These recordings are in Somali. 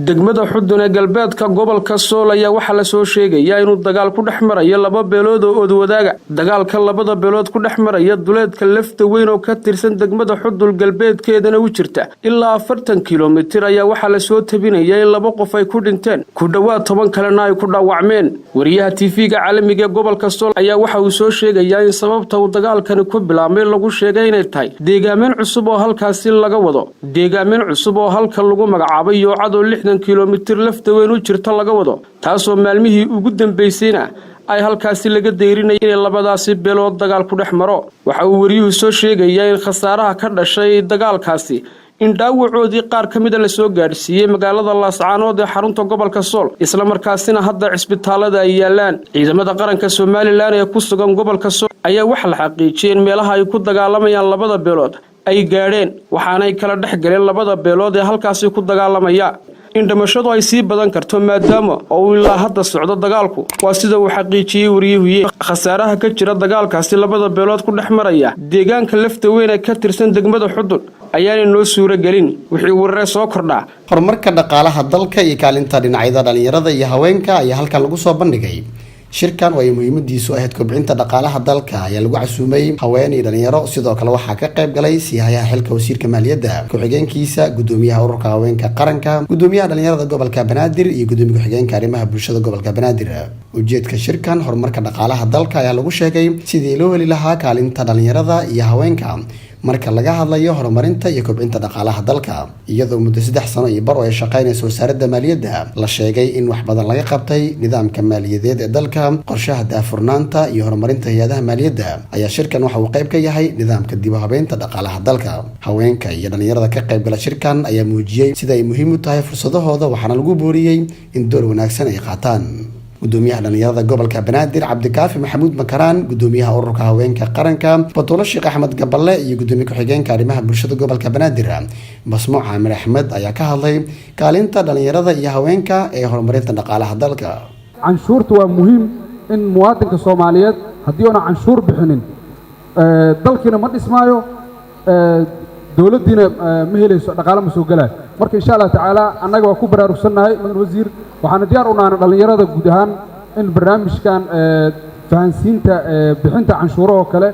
Degmada Xudun ee galbeedka gobolka Sool ayaa waxaa lasoo sheegayaa inuu dagaal ku dhex marayo laba beelood oo oodwadaaga. Dagaalka labada beelood ku dhex maraya duleedka Lafta Weyn oo ka tirsan degmada Xudun, galbeedkeedana u jirta ilaa 40 kilomitir, ayaa waxaa lasoo tabinaya in laba qof ay ku dhinteen, ku dhowaad 10 kalena ay ku dhaawacmeen. Wariyaha TV-ga caalamiga ee gobolka Sool ayaa waxa uu soo sheegayaa in sababta uu dagaalkani ku bilaabmay lagu sheegay inay tahay deegaamin cusub oo halkaasi laga wado, deegaamin cusub oo halka lagu magacaabay Yoocad oo 60 kilomitir Lafta Weyn u jirta laga wado, taasoo maalmihii ugu dambaysayna ay halkaasi laga deyrinaya inay labadaasi beelood dagaal ku dhex maro. Waxa uu wariyuhu soo sheegayaa in khasaaraha ka dhashay dagaalkaasi in dhaawacoodii qaar ka mida lasoo gaadhsiiyey magaalada Laascaanood ee xarunta gobolka Sool, islamarkaasina hadda cisbitaalada ay yaalaan. Ciidamada qaranka Somaliland ee ku sugan gobolka Sool ayaa waxa la xaqiijiyey in meelaha ay ku dagaalamayaan labada beelood ay gaadheen, waxaanay kala dhex galeen labada beelood ee halkaasi ku dagaalamaya. In dhimashadu ay sii badan karto maadaama oo uu ilaa hadda socdo dagaalku, waa sida uu xaqiijiyey wariyahuye. Khasaaraha ka jira dagaalkaasi labada beelood ku dhex maraya deegaanka Lafta Weyn ee ka tirsan degmada Xudun ayaanay noo suuro gelin. Wixii warare soo kordhaa. Horumarka dhaqaalaha dalka iyo kaalinta dhinacyada dhalinyarada iyo haweenka ayaa halkan lagu soo bandhigay. Shirkan oo ay muhiimadiisu ahayd kobcinta dhaqaalaha dalka ayaa lagu casuumay haween iyo dhalinyaro. Sidoo kale waxaa ka qayb galay siihayaha xilka wasiirka maaliyadda, ku-xigeenkiisa, gudoomiyaha ururka haweenka qaranka, gudoomiyaha dhalinyarada gobolka Banaadir iyo gudoomiye ku-xigeenka arrimaha bulshada gobolka Banaadir. Ujeedka shirkan horumarka dhaqaalaha dalka ayaa lagu sheegay sidii loo heli lahaa kaalinta dhalinyarada iyo haweenka marka laga hadlayo horumarinta iyo kobcinta dhaqaalaha dalka. Iyadoo muddo 3 sano iyo bar oo ay shaqeynayso wasaaradda maaliyadda, la sheegay in wax badan laga qabtay nidaamka maaliyadeed ee dalka, qorshaha daahfurnaanta iyo horumarinta hay-adaha maaliyadda, ayaa shirkan waxa uu qayb ka yahay nidaamka dib u habeynta dhaqaalaha dalka. Haweenka iyo dhalinyarada ka qaybgala shirkan ayaa muujiyey sida ay muhiim u tahay fursadahooda, waxaana lagu booriyey in door wanaagsan ay qaataan. Gudoomiyaha dhalinyarada gobolka Banaadir, Cabdikaafi Maxamuud Makaraan, gudoomiyaha ururka haweenka qaranka, Batuulo Sheekh Axmed Gaballe, iyo gudoomiye ku-xigeenka arrimaha bulshada gobolka Banaadir, Basmo Caamir Axmed, ayaa ka hadlay kaalinta dhalinyarada iyo haweenka ee horumarinta dhaqaalaha dalka. Canshuurta waa muhiim in muwaadinka Soomaaliyeed haddii uuna canshuur bixinin, dalkiina ma dhismaayo, dowladdiina ma helayso, dhaqaale ma soo gelaayo. Marka insha Allah tacaala annaga waa ku baraarugsannahay, mudan wasiir, waxaana diyaar u nahay dhallinyarada guud ahaan in barnaamijkan fahansiinta bixinta canshuurahoo kale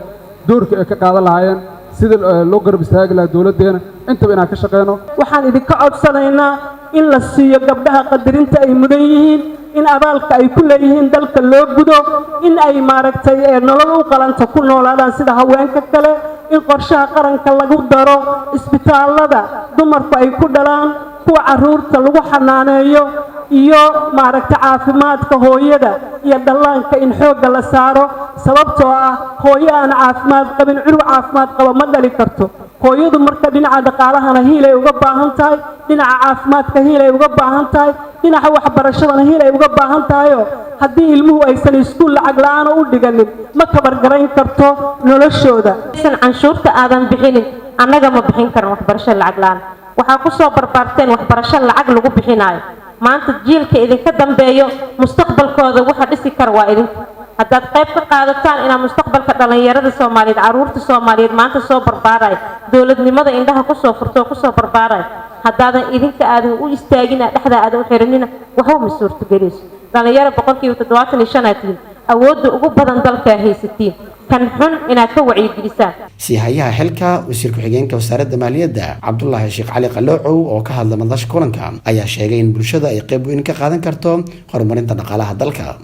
doorka ay ka qaadan lahaayeen, sida loo garab istaagi lahaa dowladdeena, intaba inaan ka shaqeyno. Waxaan idinka codsanaynaa in la siiyo gabdhaha qadarinta ay mudan yihiin, in abaalka ay ku leeyihiin dalka loo gudo, in ay maaragtay nolol u qalanta ku noolaadaan sida haweenka kale, in qorshaha qaranka lagu daro isbitaallada dumarku ay ku dhalaan, kuwa carruurta lagu xanaaneeyo, iyo maaragtay caafimaadka hooyada iyo dhallaanka in xoogga la saaro, sababtoo ah hooyo aan caafimaad qabin cunug caafimaad qaba ma dhali karto. Hooyadu marka dhinaca dhaqaalahana hiilay uga baahan tahay, dhinaca caafimaadka hiilay uga baahan tahay, dhinaca waxbarashadana hiilay uga baahan tahayoo haddii ilmuhu aysan iskuul lacag la-aana u dhiganin, ma kabargarayn karto noloshooda. Canshuurta aadan bixinin annaga ma bixin karan waxbarasho lacag la-aan. Waxaa kusoo barbaarteen waxbarasho lacag lagu bixinaayo. Maanta jiilka idinka dambeeyo mustaqbalkooda waxa dhisi kara waa idinka. Haddaad qayb ka qaadataan inaad mustaqbalka dhallinyarada Soomaaliyeed, caruurta Soomaaliyeed maanta soo barbaaraya, dowladnimada indhaha kusoo furto oo kusoo barbaaraya, haddaadan idinka aadan u istaagina, dhexda aadan u xiranina, waxba ma suurtagelayso. Dhallinyaro 75% aad tihiin, awoodda ugu badan dalkaa haysatiin, kan xun inaad ka wacyigelisaan. Siihayaha xilka wasiir ku-xigeenka wasaaradda maaliyadda, Cabdulaahi Sheekh Cali Qaloocow, oo ka hadla madasha kulanka, ayaa sheegay in bulshada ay qayb weyn ka qaadan karto horumarinta dhaqaalaha dalka.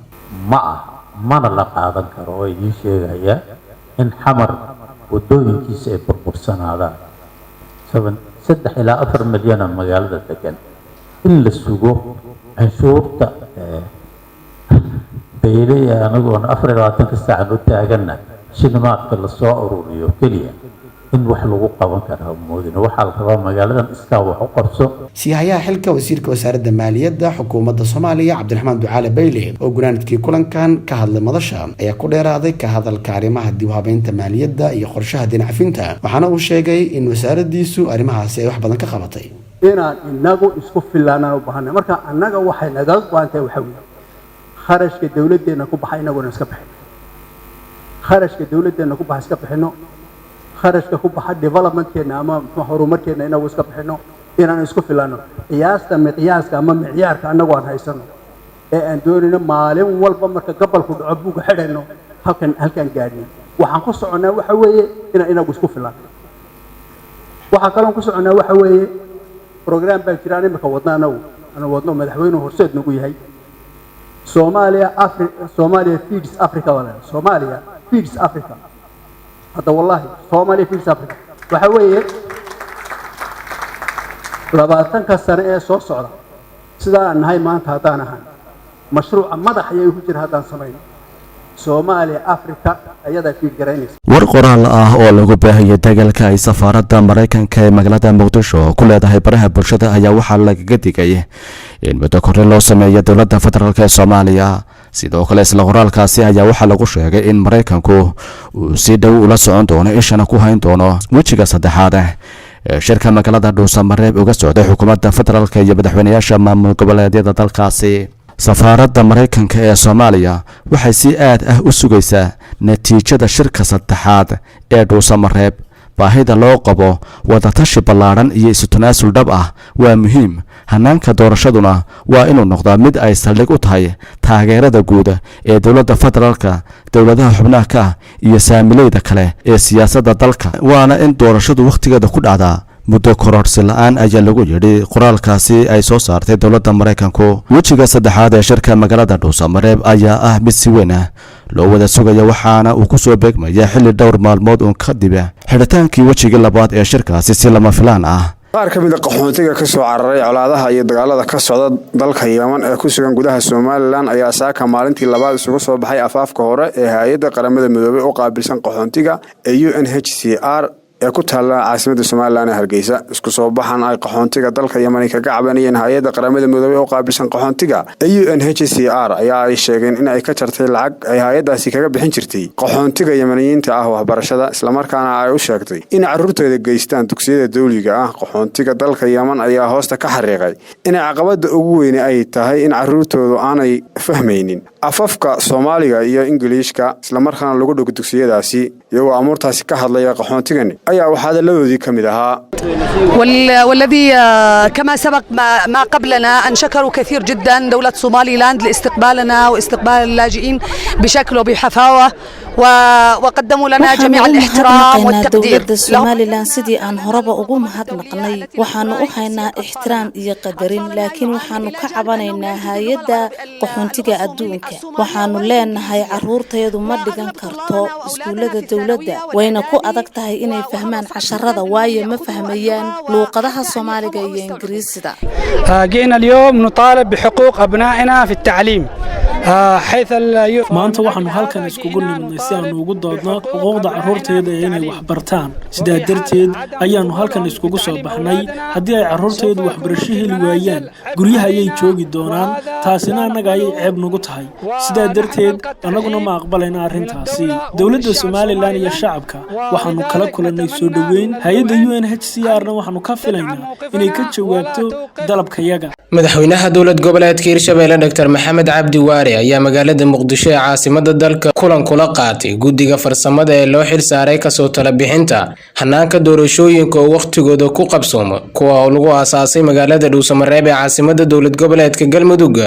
Ma ah, mana la qaadan karo oo idiin sheegaya in Xamar wadooyinkiisa ay burbursanaadaan. 3 ilaa 4 milyana magaalada degan, in la sugo canshuurta Bayle anagoona 24-ka saacan u taaganna shilimaadka lasoo ururiyo keliya in wax lagu qaban karaa moodina. Waxaa la rabaa magaaladan iskaa wax u qabso. Siihayaha xilka wasiirka wasaaradda maaliyadda xukuumadda Soomaaliya, Cabdiraxmaan Ducaale Bayle, oo gunaanadkii kulankan ka hadlay madasha, ayaa ku dheeraaday ka hadalka arrimaha dib u habeynta maaliyadda iyo qorshaha deyn cafinta, waxaana uu sheegay in wasaaraddiisu arrimahaasi ay wax badan ka qabatay. Inaan inagu isku fillaanaan u baahanay. Marka annaga waxay nagaga go-an tahay waxaa weeye kharashka dawladdeenna ku baxa inaguna iska bixino, kharashka dawladdeenna ku baxa iska bixino, kharashka ku baxa developmentkeenna ama muxuu horumarkeenna inagu iska bixino. Inaan isku filanno qiyaasta, miqyaaska ama micyaarka annagu aan haysano ee aan doonayno maalin walba marka gabalku dhaco buuga xidhayno, halkan halkaan gaadhnay, waxaan ku soconnaa waxa weeye inaan inagu isku filanno. Waxaa kaloon ku soconnaa waxa weeye program baa jiraan imika wadna, anagu anu wadno, madaxweynuhu horseed nagu yahay. Soomaaliya Afri Somalia Feeds Africa baa la Somalia Feeds Africa. Hadda wallahi Somalia Feeds Africa waxa weeye 20-ka sano ee soo socda sidaa aan nahay maanta haddaan ahan mashruuca madax ayay ku jira haddaan samayno, Soomaaliya Africa ayadaa feed garaynaysa. War qoraal ah oo lagu baahiyay dagaalka ay safaaradda Maraykanka ee magaalada Muqdisho ku leedahay baraha bulshada ayaa waxaa lagaga digay in muddo korre loo sameeyo dowladda federaalk ee Soomaaliya. Sidoo kale isla qoraalkaasi ayaa waxaa lagu sheegay in Maraykanku uu si dhow ula socon doono, ishana ku hayn doono wejiga saddexaad ee shirka magaalada Dhuusamareeb uga socday xukuumadda federaalk iyo madaxweynayaasha maamul goboleedyada dalkaasi. Safaaradda Maraykanka ee Soomaaliya waxay si aad ah u sugaysaa natiijada shirka saddexaad ee Dhuusamareeb. Baahida loo qabo wadatashi ballaadhan iyo isu tanaasul dhab ah waa muhiim. Hanaanka doorashaduna waa inuu noqdaa mid ay saldhig u tahay taageerada guud ee dowladda federaalka, dowladaha xubnaha ka ah iyo saamileyda kale ee siyaasadda dalka, waana in doorashadu wakhtigeeda ku dhacdaa muddo kororsi la-aan, ayaa lagu yidhi qoraalkaasi ay soo saartay dowladda Maraykanku. Wejiga saddexaad ee shirka magaalada Dhuusamareeb ayaa ah mid si weyn ah loo wada sugaya, waxaana uu ku soo beegmaya xilli dhowr maalmood uun kadib xidhitaankii wejigii labaad ee shirkaasi si lama filaan ah. Qaar ka mid a qaxoontiga ka soo cararay colaadaha iyo dagaalada ka socda dalka Yeman ee ku sugan gudaha Somaliland ayaa saaka maalintii labaad isugu soo baxay afaafka hore ee hay-adda Qaramada Midoobey u qaabilsan qaxoontiga ee UNHCR ee ku taalla caasimada Somaliland ee Hargeysa. Isku soo baxan ay qaxoontiga dalka Yemani kaga cabanayeen hay-adda Qaramada Midoobey u qaabilsan qaxoontiga ee UNHCR ayaa ay sheegeen in ay ka jartay lacag ay hay-addaasi kaga bixin jirtay qaxoontiga Yemaniyiinta ah waxbarashada, islamarkaana ay u sheegtay in carruurtooda geystaan dugsiyada dawliga ah. Qaxoontiga dalka Yeman ayaa hoosta ka xariiqay inay caqabada ugu weyne ay tahay in carruurtoodu aanay fahmaynin afafka Soomaaliga iyo Ingiliishka, islamarkaana lagu dhigo dugsiyadaasi. Iyagoo amuurtaasi ka hadlaya qaxoontigani ayaa waxaa hadalladoodii ka mid ahaa: والذي كما سبق ما قبلنا أن شكروا كثير جدا دولة صومالي لاند لاستقبالنا واستقبال اللاجئين بشكل وبحفاوة وقدموا لنا جميع الاحترام والتقدير. Dowladda Somaliland sidii aan horeba ugu mahadnaqnay, waxaanu u haynaa ixtiraam iyo qadarin, laakiin waxaanu ka cabanaynaa hay-adda qaxoontiga adduunka. Waxaanu leenahay caruurtayadu ma dhigan karto iskuullada dowladda, wayna ku adag tahay inay fahmaan casharada, waayo ma fahmayaan luuqadaha Soomaaliga iyo Ingiriisida. جئنا اليوم نطالب بحقوق أبنائنا في التعليم حيث Maanta waxaanu halkan iskugu nimidnay si aanu ugu doodno xuquuqda carruurtayada ee inay wax bartaan. Sidaa darteed ayaannu halkan iskugu soo baxnay. Haddii ay carruurtayadu waxbarasho heli waayaan, guryaha ayay joogi doonaan, taasina annaga ayay ceeb nagu tahay. Sidaa darteed annaguna ma aqbalayna arrintaasi. Dowladda Somaliland iyo shacabka waxaanu kala kulannay soo dhoweyn. Hay-adda UNHCR na waxaanu ka filaynaa inay ka jawaabto dalabkayaga. Madaxweynaha dowlad goboleedka Hirshabeelle, Dr Maxamed Cabdi Waare, ayaa magaalada Muqdisho ee caasimada dalka kulan kula qaatay guddiga farsamada ee loo xil saaray kasoo tala bixinta hanaanka doorashooyinka oo wakhtigooda ku qabsoomo, kuwa oo lagu aasaasay magaalada Dhuusamareeb ee caasimada dowlad goboleedka Galmudug.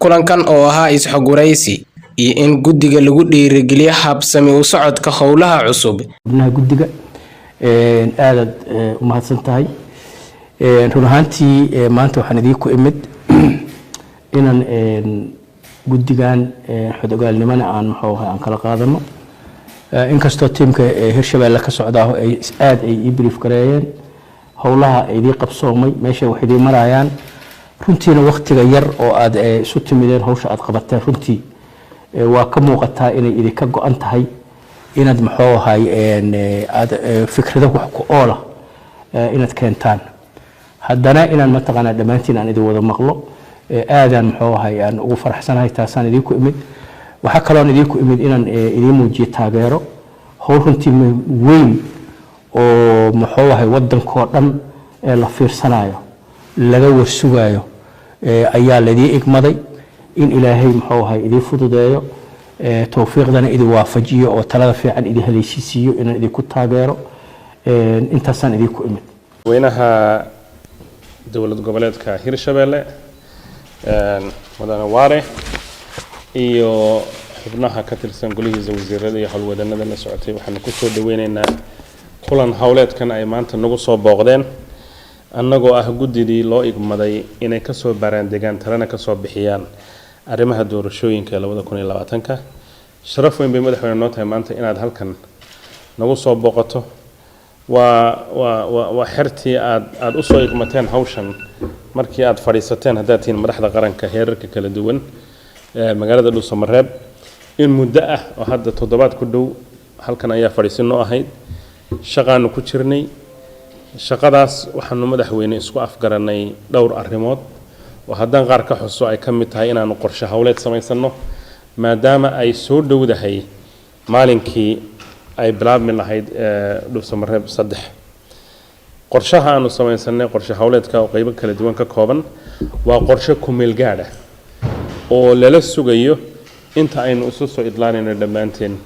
Kulankan oo ahaa is-xogwaraysi iyo in guddiga lagu dhiirigeliyo habsami u socodka howlaha cusub. Xubnaha guddiga, aadaad u mahadsan tahay. Run ahaantii maanta waxaan idiinku imid inaan guddigan xogogaalnimona aan muxuu ahay aan kala qaadano, inkastoo tiimka Hirshabeelle ka socdaaho ay aada ay ii brief gareeyeen howlaha idii qabsoomay, meesha wax idii marayaan. Runtiina waktiga yar oo aada isu timideen, hawsha aad qabateen runtii waa ka muuqataa inay idinka go-an tahay inaad muxuu ahay aada fikrado wax ku oola inaad keentaan. Haddana inaan mataqaanaa dhammaantiin aan idin wada maqlo aadaan muxuu ahay aan ugu faraxsanahay. Taasaan idinku imid. Waxaa kaloon idinku imid inaan idiin muujiyo taageero. Howl runtii weyn oo muxuu ahay wadankoo dhan la fiirsanayo, laga warsugaayo ayaa laydii igmaday. In Ilaahay muxuu ahay idii fududeeyo, towfiiqdana idin waafajiyo oo talada fiican idin haleeshiisiiyo, inaan idinku taageero, intaasaan idinku imid. Madaxweynaha Dowlad goboleedka Hirshabeelle, Mudane Waare, iyo xubnaha ka tirsan golihiisa wasiirada iyo howlwadanada la socotay, waxaanu kusoo dhaweyneynaa kulan howleedkan ay maanta nagu soo booqdeen, annagoo ah guddidii loo igmaday inay kasoo baaraandegaan, talena kasoo bixiyaan arrimaha doorashooyinka 2020-ka. Sharaf weyn bay, madaxweyne, noo tahay maanta inaad halkan nagu soo booqato. Waa xertii aad usoo igmateen hawshan markii aad fadhiisateen, haddaad tihiin madaxda qaranka heerarka kala duwan ee magaalada Dhuusamareeb. In muddo ah oo hadda toddobaad ku dhow halkan ayaa fadhiisin noo ahayd, shaqaanu ku jirnay. Shaqadaas waxaanu, madaxweyne, isku afgaranay dhowr arrimood oo haddaan qaar ka xuso ay ka mid tahay inaanu qorshe howleed samaysano, maadaama ay soo dhowdahay maalinkii ay bilaabmi lahayd Dhuusamareeb 3. Qorshaha aanu samaysanay, qorshe howleedka oo qeybo kala duwan ka kooban, waa qorshe kumeel gaadh ah oo lala sugayo inta aynu isu soo idlaanayno dhammaanteen,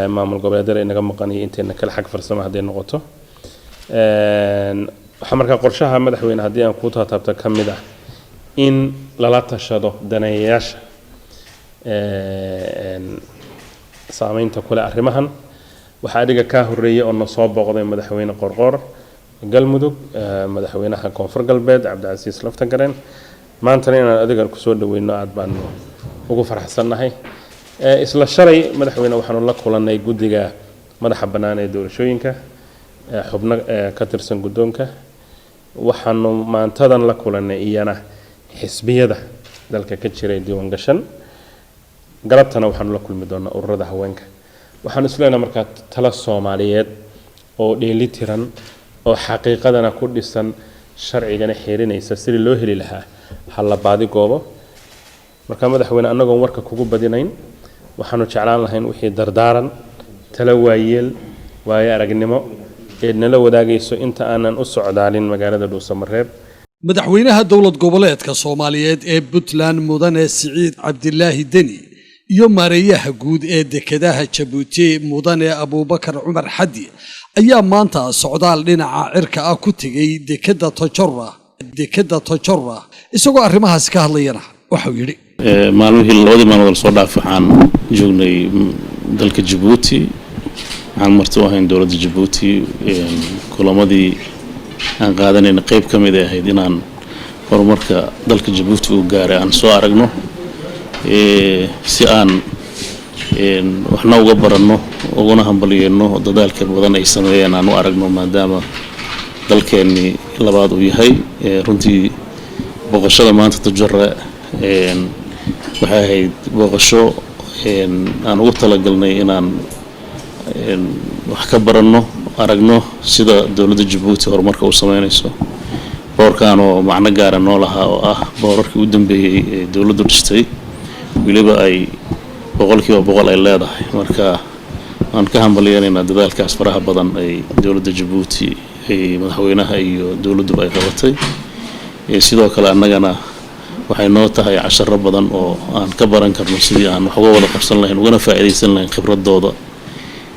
maamul goboleedyada inaga maqan iyo inteena kale, xag farsamo hadday noqoto. Waxaa markaa qorshaha, madaxweyne, haddii aan kuu taataabto, ka mid ah in lala tashado daneeyayaasha saameynta kule arrimahan. Waxaa adiga kaa horreeyay oo na soo booqday Madaxweyne Qorqoor Galmudug, Madaxweynaha Koonfur Galbeed Cabdicasiis Laftagareen. Maantana inaan adiga kusoo dhaweyno aad baanu ugu faraxsannahay. Isla shalay, madaxweyne, waxaanu la kulannay guddiga madaxa bannaan ee doorashooyinka, xubno ka tirsan guddoonka. Waxaanu maantadan la kulannay iyana xisbiyada dalka ka jiray diiwaan gashan. Galabtana waxaanu la kulmi doonaa ururada haweenka. Waxaanu isleenahay markaa talo Soomaaliyeed oo dheeli tiran oo xaqiiqadana ku dhisan, sharcigana xeerinaysa, sidii loo heli lahaa ha la baadi goobo. Marka, madaxweyne, annagoon warka kugu badinayn, waxaanu jeclaan lahayn wixii dardaaran, talo waayeel, waayo aragnimo eed nala wadaagayso inta aanan u socdaalin magaalada Dhuusamareeb. Madaxweynaha Dowlad Goboleedka Soomaaliyeed ee Puntland, Mudane Siciid Cabdilaahi Deni, iyo maareeyaha guud ee dekedaha Jabuuti, Mudane Abuubakar Cumar Xaddi, ayaa maanta socdaal dhinaca cirka ah ku tegey dekeda Tojora, dekeda Tojora. Isagoo arrimahaasi ka hadlayana waxau yidhi: Maalmihii, labadii maalmood lasoo dhaaf, waxaan joognay dalka Jabuuti. Waxaan marti u ahayn dowladda Jabuuti. Kulamadii aan qaadanayna qeyb ka mid ay ahayd inaan horumarka dalka Jabuuti uu gaaray aan soo aragno, si aan waxna uga baranno, uguna hambalyeeno dadaalka badan ay sameeyeen aan u aragno, maadaama dalkeennii labaad uu yahay. Runtii booqashada maanta Tajore waxay ahayd booqasho aan ugu talagalnay inaan wax ka baranno, aragno sida dowladda Jabuuti horumarka u sameynayso. Boorkan oo macno gaara noo lahaa, oo ah boorarkii u dambeeyey ee dowladdu dhistay, weliba ay 100% ay leedahay. Marka waan ka hambalyeynaynaa dadaalkaas faraha badan ay dowladda Jabuuti ay madaxweynaha iyo dowladduba ay qabatay. Sidoo kale annagana waxay noo tahay casharo badan oo aan ka baran karno sidii aan wax uga wada qabsan lahayn, ugana faa'iidaysan lahayn khibradooda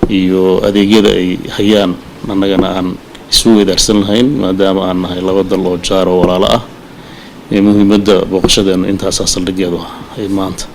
iyo adeegyada ay hayaan, annagana aan isu weydaarsan lahayn, maadaama aan nahay laba dal oo jaar oo walaalo ah. Muhiimadda booqashadeenu intaasaa saldhiggeedu ah ay maanta.